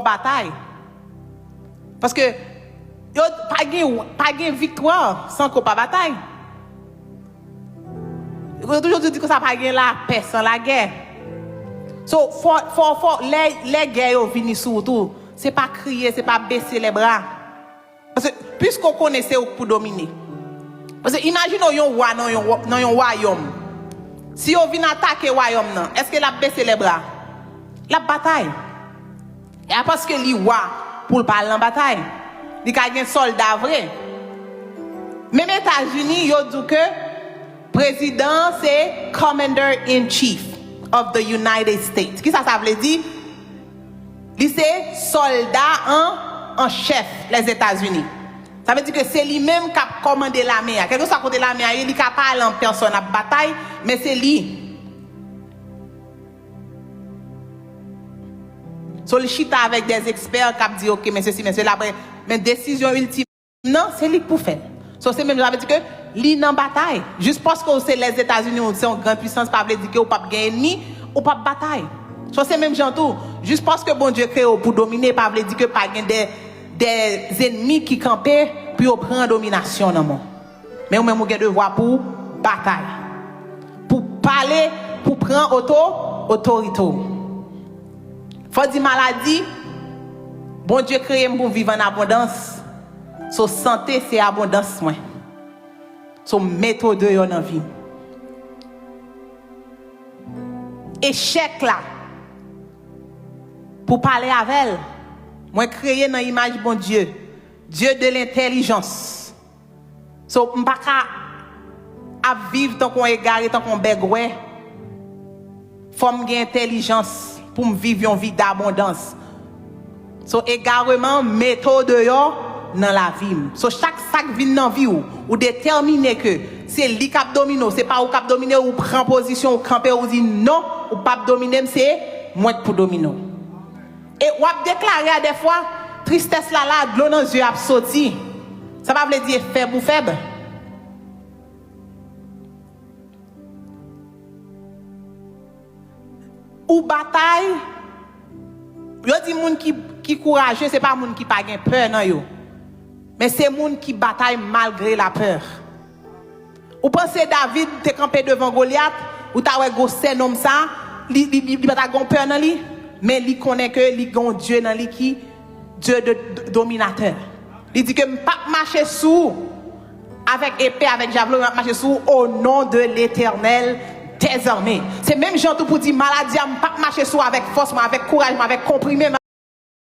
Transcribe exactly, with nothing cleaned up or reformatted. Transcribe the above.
batay. Paske yo pa gen, pa gen viktwa san ke w pa batay. Yo toujou di konsa pa gen lapè san lagè. So, fò, fò, fò, lè, lè gè yo vini sou ou tou, se pa kriye, se pa bese lè bra. Paske, piske w konnen se ou k pou domine. Paske, imajine w yon wa nan yon, nan yon wayòm. Si yo vin atake wayòm nan, èske l ap bese lè bra? L ap batay. E a paske li wa pou l pa al nan batay. Li ka gen sòlda vre. Menm Etazini, yo di w ke prezidan an se Commander in Chief of the United States. Kisa sa vle di? Li se sòlda an, an chèf Lèzetazini. Sa vle di ke se li menm k ap kòmande lame a. Kèlkeswa kote lame a ye, li ka pa al an pèsòn ap batay, men se li. So, li chita avèk dè ekspè k ap di, "Ok, men sesi, men sela." Apre, men desizyon iltim nan, se li k pou fè l. So, se menm jan, sa vle di ke li nan batay. Jis paske w se Lèzetazini, ou se yon gran pwisans, pa vle di ke ou p ap gen ènmi, ou p ap batay. So, se menm jan tou, jis paske Bondye kreye w pou domine, pa vle di ke pa gen dè, dè ènmi ki kanpe pou yo pran dominasyon nan men w. Men ou menm ou gen devwa pou w batay. Pou pale, pou pran oto, otorite w. Fò di maladi, Bondye kreye m pou m viv an abondans. So sante se abondans mwen. So mete w deyò nan vi m. Echèk la, pou pale avè l, mwen kreye nan imaj Bondye. Dieu de l'intelligence. So, m pa ka ap viv tankou yon egare, tankou yon bègwè. Fò m gen entèlijans pou m viv yon vi dabondans. So, egareman, mete w deyò nan lavi m. So, chak sa k vin nan vi w, ou detèmine ke se li k ap domine w, se pa ou k ap domine w, ou pran pozisyon, ou kanpe, ou di, "Non, ou p ap domine m, se mwen k pou domine w." E w ap deklare a dèfwa, tristès la la, dlo nan zye ap soti. Sa pa vle di e fèb ou fèb. Ou batay, yo di moun ki, ki kouraje, se pa moun ki pa gen pè nan yo. Men se moun ki batay malgre lapè. Ou panse David te kanpe devan Golyat, ou ta wè gwosè nonm sa, li, li, li, li pa ta gon pè nan li, men li konnen ke li gon Dye nan li ki Dye de, de, dominatè. Li di ke m p ap mache sou ou avèk epe, avèk javlo, m ap mache sou ou au nom de l'Éternel des armées. Se menm jan tou pou di maladi a, m p ap mache sou ou avèk fòs mwen, avèk kouraj mwen, avèk konprime m.